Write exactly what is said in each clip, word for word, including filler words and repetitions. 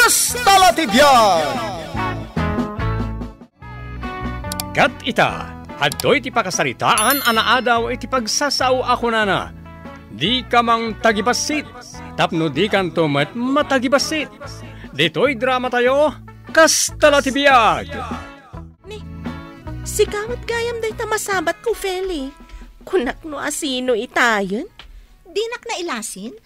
Kasta la ti biag! Ket ita, adtoy ti pakasaritaan a naadaw iti pagsasao a kunana, "Dika mangtagibassit, tapno dikanto met matagibassit." Ditoy dramatayo, Kasta la ti biag. Ni, sika met gayam dayta masabatko, Feli. Kunak no asino itayen? Dinak nailasin?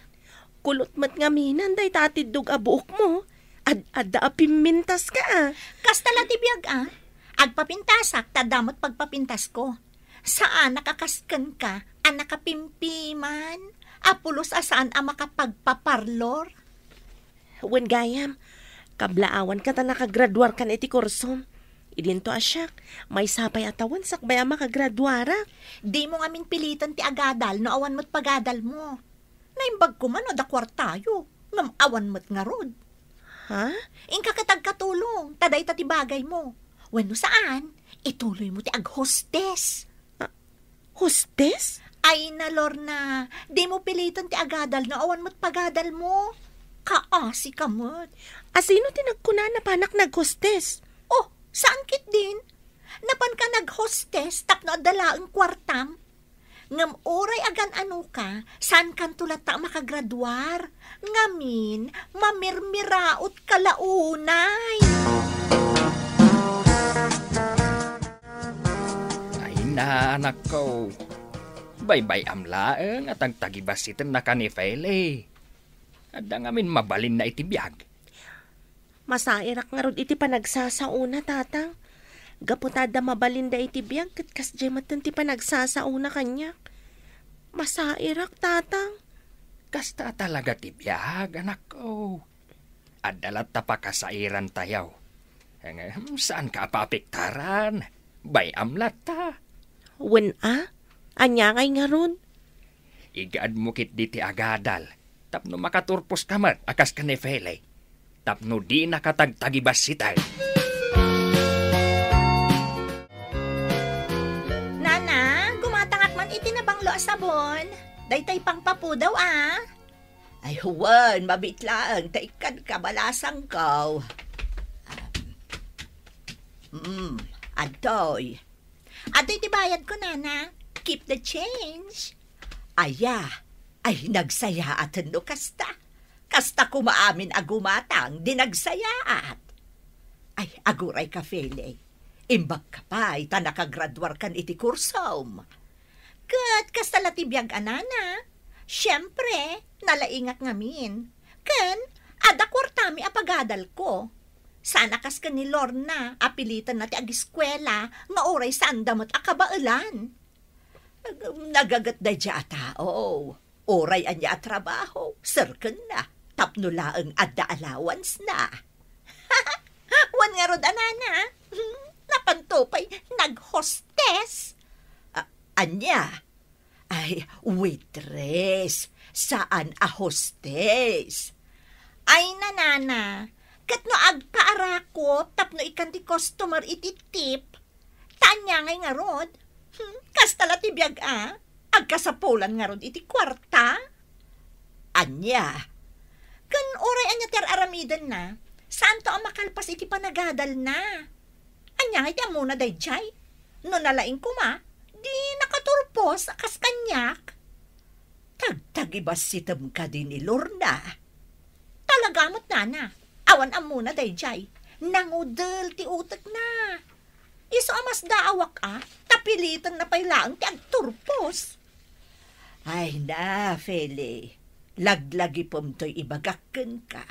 Kulot met ngamin dayta atiddog a buokmo. Ad-adda a pimmintaska, a. Kasta la ti biag, a. Agpapintasak, ta adda met pagpapintasko. Saanak a kas kenka, a nakapimpiman, a pulos a saan a makapagpaparlor. Wen gayam, kablaawanka ta nakagraduarkan iti kursom. Idinto a siak, maysa pay a tawen sakbay a makagraduarak. Dimo ngamin piliten ti agadal no awan met pagadalmo. Naimbag koma no adda kuartayo, ngem awan met ngarud. Ha? Inka ket agkatulong, ta dayta ti bagaymo. Wenno saan, ituloymo ti aghostes. Ah, hostes? Ay na, Lorna, dimo piliten ti agadal no awan met pagadalmo. Kaasika met. Asino ti nagkuna a napanak naghostes? Oh, saan ketdin? Napanka naghostes tapno adda laeng kuartam? Ngem uray agan-anoka, saankanto latta a makagraduar. Ngamin, mamirmiraotka la unay. Ay na, anakko. Baybay-am laeng a tagtagibassitennaka ni Feli. Adda ngamin mabalinna iti biag. Masairak ngarud iti panagsasaona, Tatang. Gapu ta adda mabalinda iti biag ket kasdiay metten ti panagsasaona kaniak. Masairak, Tatang. Kasta talaga ti biag, anakko. Adda latta pakasairantayo. Ngem, saanka a paapektaran. Bay-am latta. Wen a? Ania ngay ngarud? Igaedmo ketdi ti agadal tapno makaturposka met a kas ken ni Feli, tapno dinaka tagtagibassiten. Nana, gumatangak man iti nabanglo a sabon. Daytay pangpapudaw, a. Ay, wen, mabiit laeng ta ikkanka, balasangko. Mm, adtoy. Adtoy ti bayadko, Nana. Keep the change. Aya, ay, nagsayaaten no kasta. Kasta koma amin a gumatang di nagsayaat. Ay, agurayka, Feli. Imbagka pay ta nakagraduarkan iti kursom. Ket kasta la ti biag a, Nana. Siempre, nalaingak ngamin. Ken, adda kuartami a pagadalko. Saan a kas ken ni Lorna a pilitenna ti agiskuela nga uray saanda met a kabaelan. Nagaget daydiay a tao. Uray ania a trabaho, serkenna, tapno laeng adda allowance-na. Wen ngarud a, Nana, napanto pay naghostes. A-, ania? Ay, waitress, saan a hostes. Ay, Nana, ket no agkaarakop tapno ikkan ti customer iti tip, ta ania ngay ngarud? Hmm, kasta la ti biag a, agkasapulan ngarud iti kuarta? Ania? Ken uray ania ti ar-aramidenna, saanto a makalpas iti panagadalna. Ania ngay ti ammona daydiay? No nalaing koma, di nakaturpos a kas kaniak. Tagtagibassitem kadi ni Lorna? Talaga met, Nana. Awan ammona daydiay. Nangudel ti utekna. Isu a masdaawak a, ta pilitenna pay laeng ti agturpos. Ay na, Feli, laglagipem toy ibagak kenka.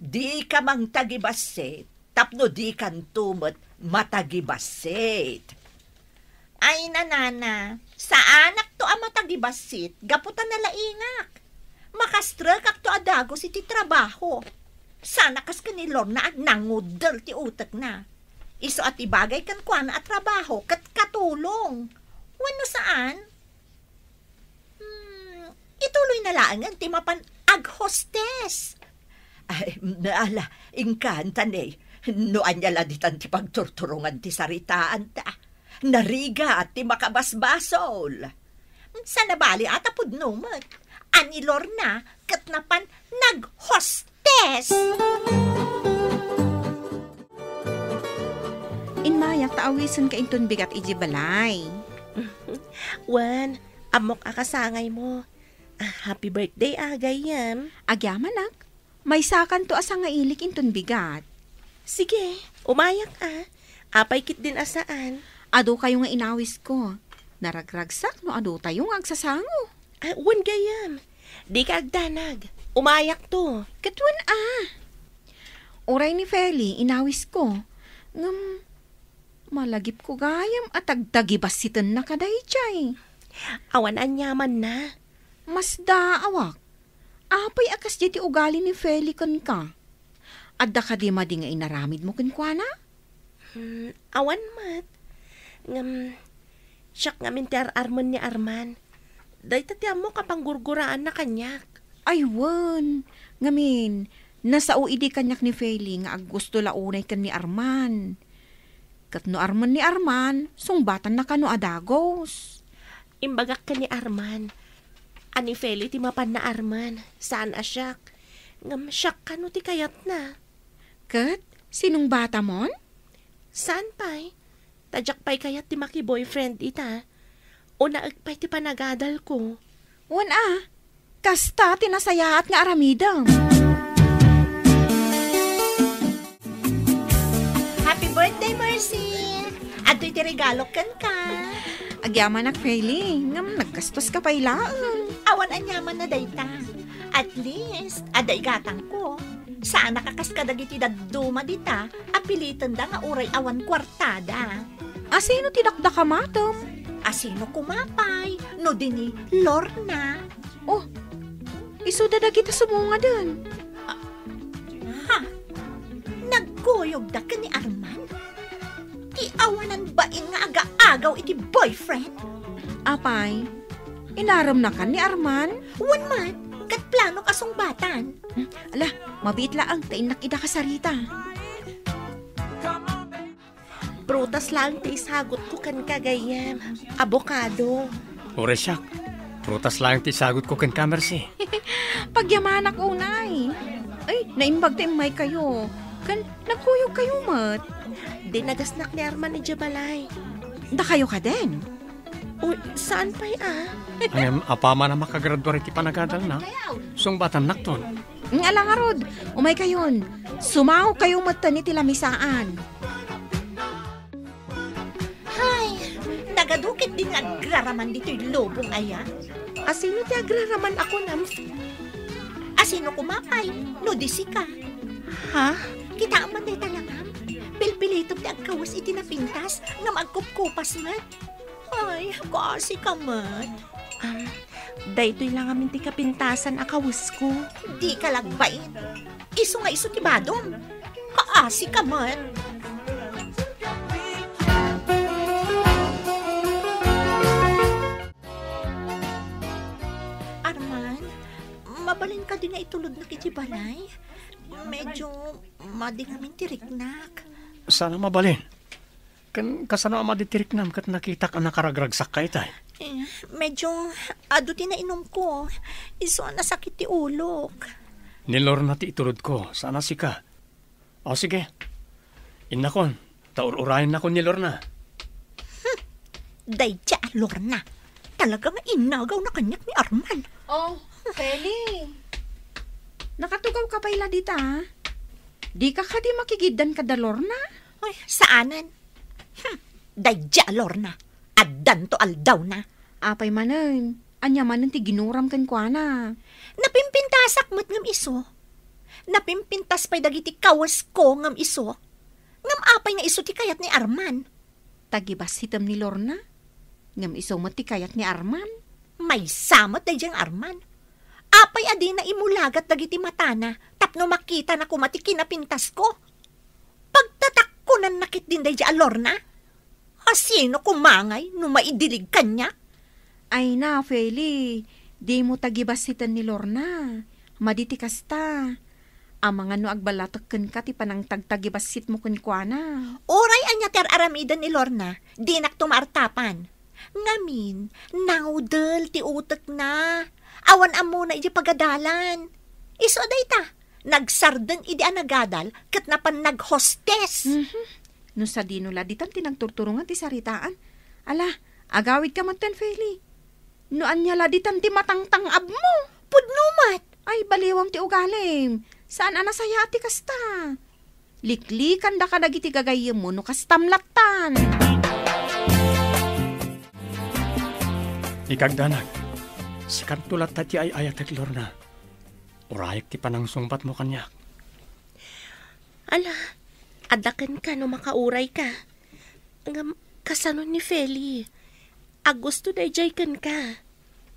Dika mangtagibassit tapno dikanto met matagibassit. Ay, Nana, saanakto a matagibassit gapu ta nalaingak. Makastrekakto a dagus iti trabaho. Saan a kas ken ni Lorna a nangudel ti utekna. Isu a ti bagay kenkuana a trabaho ket katulong. Wenno saan? Hmm, ituloyna laengen ti mapan aghostes. Ay, ala, inkan, ta ne, no ania la ditan ti pagturturongan ti saritaanta. Narigat ti makabasbasol. Saan a bali a ta pudno met. A ni Lorna ket napan naghostes. Ket ta awisenka inton bigat iti balay. Wen, ammok a kasangaymo. Ah, happy birthday, a, gayyem. Agyamanak, maysakanto a sangailik inton bigat. Sige, umayak, a. Apay ketdin a saan? Adu kayo nga inawisko. Naragragsak no adu tayo nga agsasango. Ah, wen gayyem. Dika agdanag. Umayakto. Ket wen, a. Uray ni Feli, inawisko. Ngem, malagipko gayam a tagtagibassitennaka daydiay. Awan aniamanna. Masdaawak. Apay a kasdiay ti ugali ni Feli kenka? Adda kadi madi nga inaramidmo kenkuana? Hmm, awan met. Ngem, siak ngamin ti ar-armen ni Arman. Dayta ti ammok a panggurguraanna kaniak. Ay, wen. Ngamin, nasao idi kaniak ni Feli nga aggusto la unay ken ni Arman. Ket no armen ni Arman, sungbatanna kano a dagus. Imbagak ken ni Arman a ni Feli ti mapanna armen, saan a siak. Ngem siak kano ti kayatna. Ket sinungbatamon? Saan pay? Ta diak pay kayat ti maki-boyfriend ita. Unaek pay ti panagadalko. Wen a, kasta ti nasayaat nga aramidem. Happy birthday, Mercy! Adtoy ti regalo kenka. Agyamanak, Feli, ngem naggastuska pay laeng. Awan aniamanna dayta. At least, adda igatangko. Saanak a kas kadagiti dadduma dita a pilitenda nga uray awan kuartada. Asino ti dakdakamatem? Asino koma pay no di ni Lorna? Oh, isuda dagita sumungaden. Ha? Nagkuyogda ken ni Arman? Ti awanan bain nga agaagaw iti boyfriend? Apay, inaremnakan ni Arman? Wen met, ket planok a sungbatan. Hmm, ala, mabiit laeng ta innak ida kasarita. Prutas laeng ti isagutko kenka, gayyem. Abokado. Uray siak, prutas laeng ti isagutko kenka, Mercy. Pagyamanak unay. Ay, naimbag ta immaykayo. Ken nagkuyogkayo met. Dinagasnak ni Arman idiay balay. Dakayo kaden? Uy, saan pay a? Ngem, apaman a makagraduar iti panagadalna, sungbatan nakton. Nga ala ngarud, umaykayon. Sumangokayo metten iti lamisaan. Hay, nagadu ketdin nga agraraman ditoy lubong aya? Asino ti agraraman a kunam? Asino koma pay no di sika? Ha? Kitaem man dayta langam? Pilpilitem ti agkawes iti napintas ngem agkupkupas met. Ay, kaasika met. Um, daytoy la ngamin ti kapintasan a kawesko. Dika lagbain. Isu nga isu ti badom. Kaasika met. Arman, mabalin kadi nga itulodnak iti balay? Medyo madi ngamin ti riknak. Saan a mabalin. Ken kasano a madi ti riknam ket nakitak a nakaragragsakka itay? Eh, medyo adu ti nainumko. Isu a nasakit ti ulok. Ni Lorna ti itulodko, saan a sika. O, sige. Innakon, ta ur-urayennakon ni Lorna. Hmm. Daydiay a Lorna. Talaga nga innagawna kaniak ni Arman. Oh, Feli. Nakatugawka pay la dita, a? Dika kadi makigiddan kada Lorna? Ay, saanen. Hmm, daydiay a Lorna. Addanto aldawna. Apay manen, ania manen ti ginuram kenkuana? Napimpintasak met ngem isu. Napimpintas pay dagiti kawesko ngem isu. Ngem apay nga isu ti kayat ni Arman? Tagibasitem ni Lorna, ngem isu met ti kayat ni Arman. Maysa met daydiay nga Arman. Apay a dina imulagat dagiti matana tapno makitana koma ti kinapintasko? Pagtatakkonanna ketdin daydiay a Lorna? Asino koma ngay no maidilig kaniak? Ay na, Feli, dimo tagibasiten ni Lorna. Madi ti kasta. Amangan no agballatek kenka ti panangtagtagibasitmo kenkuana. Uray ania ti ar-aramiden ni Lorna, dinakto maartapan. Ngamin, nangudel ti utekna. Awan ammona idiay pagadalan. Isu a dayta, nagsardeng idi a nagadal ket napan naghostes. Mhm. No sadino la, ditan ti nagturturongan ti saritaan. Ala, agawidka metten, Feli. No ania la, ditan ti matangtang-abmo. Pudno met! Ay, baliwam ti ugalim. Saan a nasayaat ti kasta. Liklikandak kadagiti gagayyemmo no kastam lattan. Ikagdanag, sikanto latta ti ay-ayatek, Lorna. Urayek ti panangsungbatmo kaniak. Ala, adda kenka no makaurayka. Ngem, kasano ni Feli? Agusto daydiay kenka.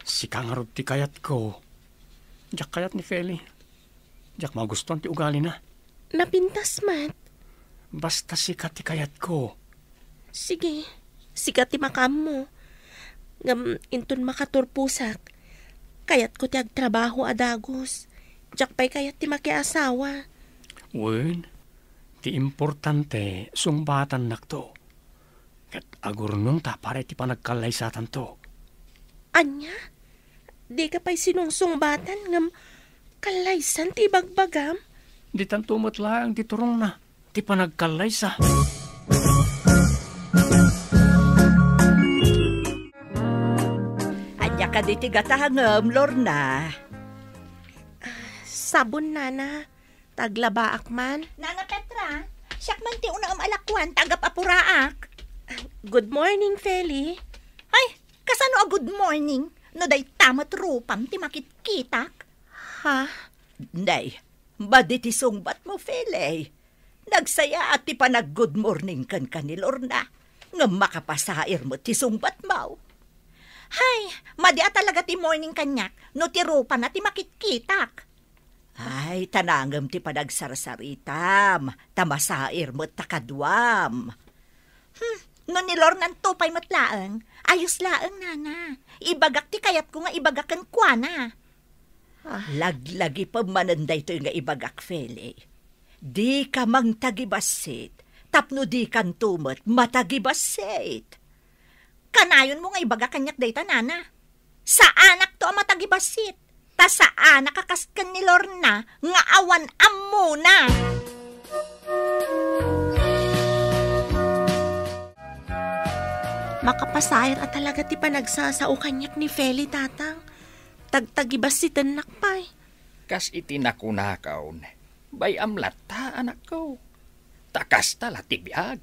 Sika ngarud ti kayatko. Diak kayat ni Feli. Diak magustuan ti ugalina. Napintas met. Basta sika ti kayatko. Sige, sika ti makaammo. Ngem inton makaturposak, kayatko ti agtrabaho a dagus. Diak pay kayat ti makiasawa. Wen, ti importante, sungbatannakto. Ket agurnongta para iti panagkallaysatanto. Ania? Dika pay sinungsungbatna ngem kallaysan ti ibagbagam? Ditanto met laeng ti turongna ti panagkallaysa. Ania kadi ti gatangem, Lorna? Sabon, Nana. Taglabaak man. Nana Petra, siak man ti unaem a lakuan ta agap-apuraak. Good morning, Feli. Ay, kasano a good morning? No dayta met rupam ti makitkitak? Ha? Nay, madi ti sungbatmo, Feli. Nagsayaat ti panag-good morning kenka ni Lorna. Ngem makapasair met ti sungbatmo. Hay, madi a talaga ti morning kaniak no ti rupana ti makitkitak. Ay, ta nangem ti panagsarsaritam, ta masair met ta kaduam. Hmm, no ni Lornanto pay met laeng, ayos laeng, Nana. Ibagak ti kayatko nga ibaga kenkuana. Ah. Laglagipem manen daytoy nga ibagak, Feli. Dika mangtagibassit, tapno dikanto met matagibassit. Kanayonmo nga ibaga kaniak dayta, Nana. Saanakto a matagibassit, ta saanak a kas ken ni Lorna nga awan ammona. Makapasair a talaga ti panagsasao kaniak ni Feli, Tatang. Tagtagibassitennak pay. Kas iti nakunakon, bay-am latta, anakko. Ta kasta la ti biag.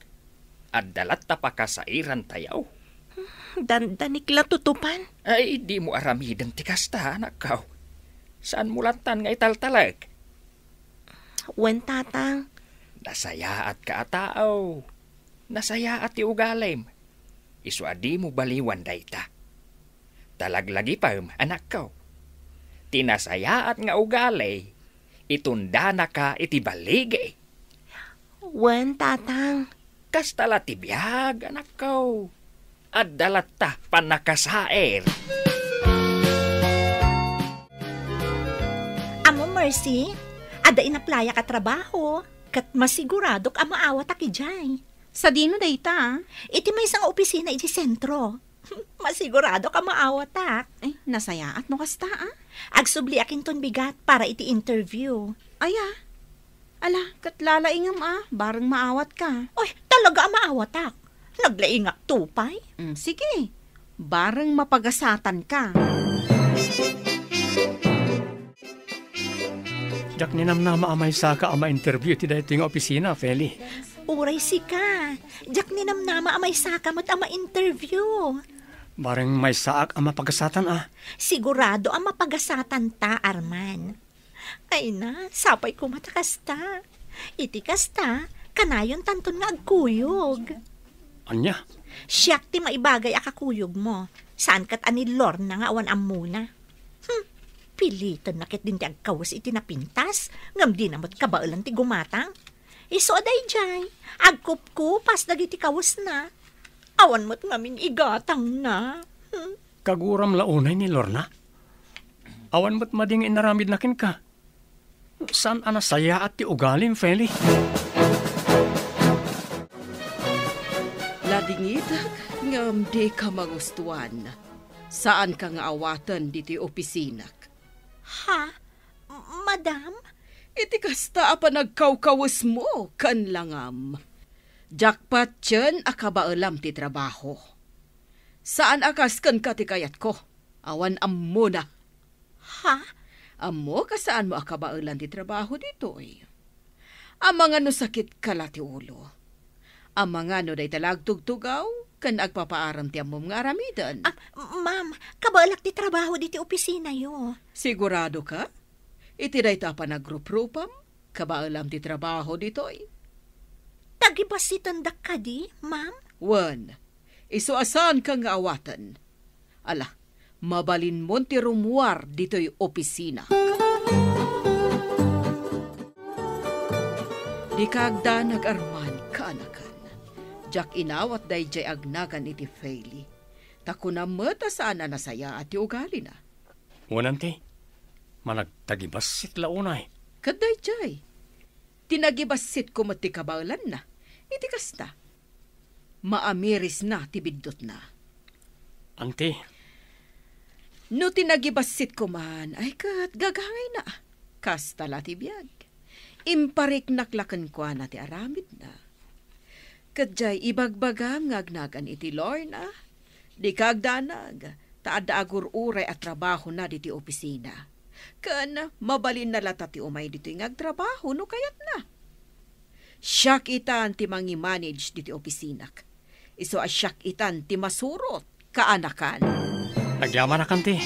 Adda latta pakasairantayo. Dandanik la tutupan. Ay, dimo aramiden ti kasta, anakko. Saanmo lattan nga italtalek? Wen, Tatang. Nasayaatka a tao. Nasayaat ti ugalim. Isu a dimo baliwan dayta. Ta laglagipem, anakko. Ti nasayaat nga ugali, itundanaka iti baligi. Wen, Tatang. Kasta la ti biag, anakko. Adda latta pannakasair. Ammo, Mercy, adda inaplayak a trabaho, ket masiguradok a maawatak idiay. Sadino dayta? Iti maysa nga opisina iti sentro. Masiguradok a maawatak. Ay, nasayaat no kasta, a. Agsubliak inton bigat para iti interview. Aya. Ala, ket lalaingem, a, bareng maawatka. Oy, talaga a maawatak. Naglaingakto pay. Mm, sige. Bareng mapagasatanka. Diak ninamnama a maysaka a ma-interview iti daytoy nga opisina, Feli. Uray sika. Diak ninamnama a maysaka met a ma-interview. Bareng maysaak a mapagasatan, a. Sigurado a mapagasatanta, Arman. Ay na, sapay koma ta kasta. Iti kasta, kanayontanton nga agkuyog. Ania? Siak ti maibagay a kakuyogmo. Saan ket a ni Lorna nga awan ammona. Hmm, pilitenna ketdin ti agkawes iti napintas, ngem dina met kabaelan ti gumatang. Isu a daydiay, agkupkupas dagiti kawesna. Awan met ngamin igatangna. Hmm. Kaguram la unay ni Lorna? Awan met madi nga inaramidna kenka. Saan a nasayaat ti ugalim, Feli? Ladingit, ngem dika mangustuan. Saanka nga awaten ditoy opisinak. Ha? Madam? Iti kasta a panagkawkawesmo ken langam. Diak patien a kabaelam ti trabaho. Saan a kas kenka ti kayatko. Awan ammona. Ha? Ammok a saanmo a kabaelan ti trabaho ditoy. Amangan no sakitka la ti ulo. Amangan no dayta la agtugtugaw ken agpapaaram ti ammom nga aramiden. Ah, ma'am, kabaelak ti trabaho diti opisinayo. Sigurado ka? Iti dayta a panagruprupam, kabaelam ti trabaho ditoy. Tagibassitandak kadi, ma'am? Wen, isu a saanka nga awaten. Ala, mabalinmon ti rummuar ditoy opisina. Dika agdanag, Arman, kaanakan. Diak inawat daydiay agnagan iti Feli. Ta kunam met a saan a nasayaat ti ugalina. Wen, anti, managtagibassit la unay. Ket daydiay, tinagibassitko met ti kabaelanna. Iti kasta, maamirisna ti biddutna. Anti. No tinagibassitko man, ay ket gagangayna. Kasta la ti biag. Impariknak la kenkuana ti aramidna. Ket diay ibagbagam nga agnagan iti Lorna, dika agdanag, ta adda agur-uray a trabahona diti opisina. Ken mabalinna latta ti umay ditoy nga agtrabaho no kayatna. Siak itan ti mangimanage diti opisinak. Isu a siak itan ti masurot, kaanakan. Agyamanak, anti.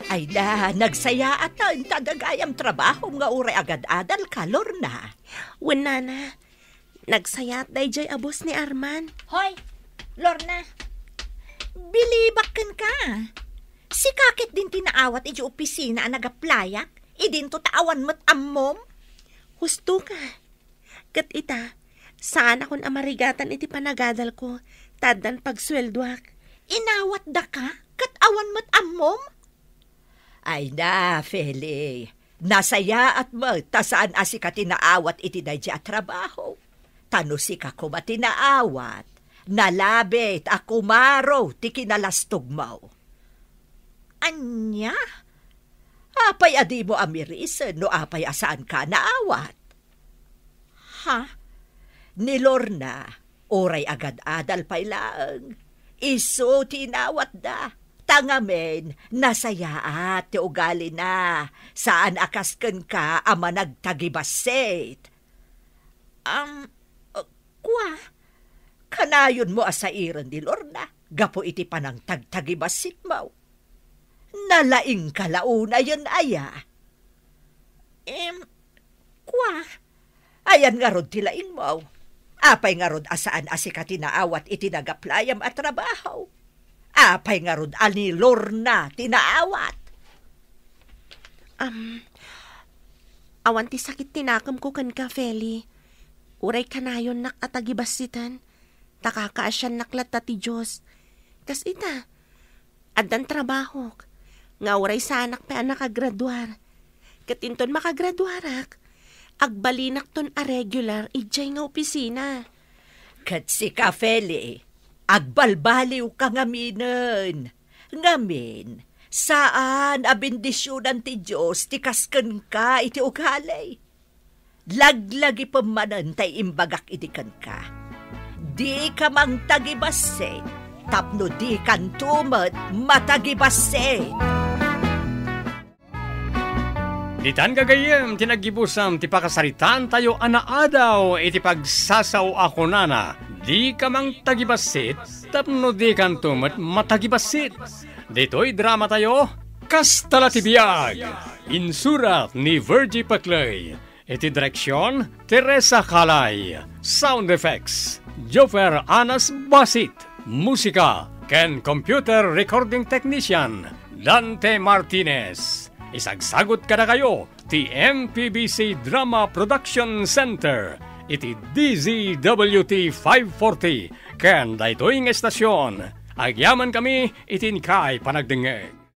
Ay na, nagsayaat ta, inta gagayam trabahom nga uray agad-adal ka, Lorna. Wen, nana, nagsayaat daydiay a boss ni Arman. Hoy, Lorna, bilibak kenka. Sika ket din ti naawat iti opisina a nagaplayak, idinto ta awan met ammom. Husto ka. Ket ita, saanakon a marigatan iti panagadalko, ta addan pagsueldoak. Inawatdaka, ket awan met ammom? Ay na, Feli, nasayaat met ta saan a sika ti naawat iti daydiay a trabaho. Ta no sika koma ti naawat, nalabit a kumaro ti kinalastogmo. Ania? Apay a dimo amirisen no apay a saanka naawat? Ha? Ni Lorna, uray agad-adal pay laeng, isu ti inawatda. Ta ngamin, nasayaat ti ugalina. Saan a kas kenka a managtagibassit. Am, uh, kua, kanayonmo a sairen ni Lorna gapu iti panangtagtagibassitmo. Nalaingka la unayen aya? Em, kua, ayan ngarud ti laingmo? Apay ngarud a saan a sika ti naawat iti nagaplayam a trabaho? Apay ngarud a ni Lorna ti naawat? Am, awan ti sakit ti nakemko kenka, Feli. Uray kanayonnak a tagibassiten, ta kakaasiannak latta ti Dios. Kas ita, addan trabahok, nga uray saanak pay a nakagraduar. Ket inton makagraduarak, agbalinakton a regular idiay nga opisina. Ket sika, Feli, agbalbaliwka ngaminen. Ngamin, saan a bendisionan ti Dios ti kas kenka iti ugali. Laglagipem manen tay imbagak idi kenka. Dika mangtagibassit, tapno dikanto met matagibassit. Ditan gagayyem ti naggibusam ti pakasaritaantayo a naadaw iti pagsasao a kunana, "Dika mangtagibassit, tapno dikanto met matagibassit." Ditoy dramatayo, Kasta la ti biag. Insurat ni Virgie Paclay. Iti direksion, Teresa Calay. Sound effects, Jofer Anas Basit. Musika ken computer recording technician, Dante Martinez. Isagsagut kadakayo ti M P B C Drama Production Center iti D Z W T five forty ken daytoy nga estasion. Agyamankami iti inkay panagdengngeg.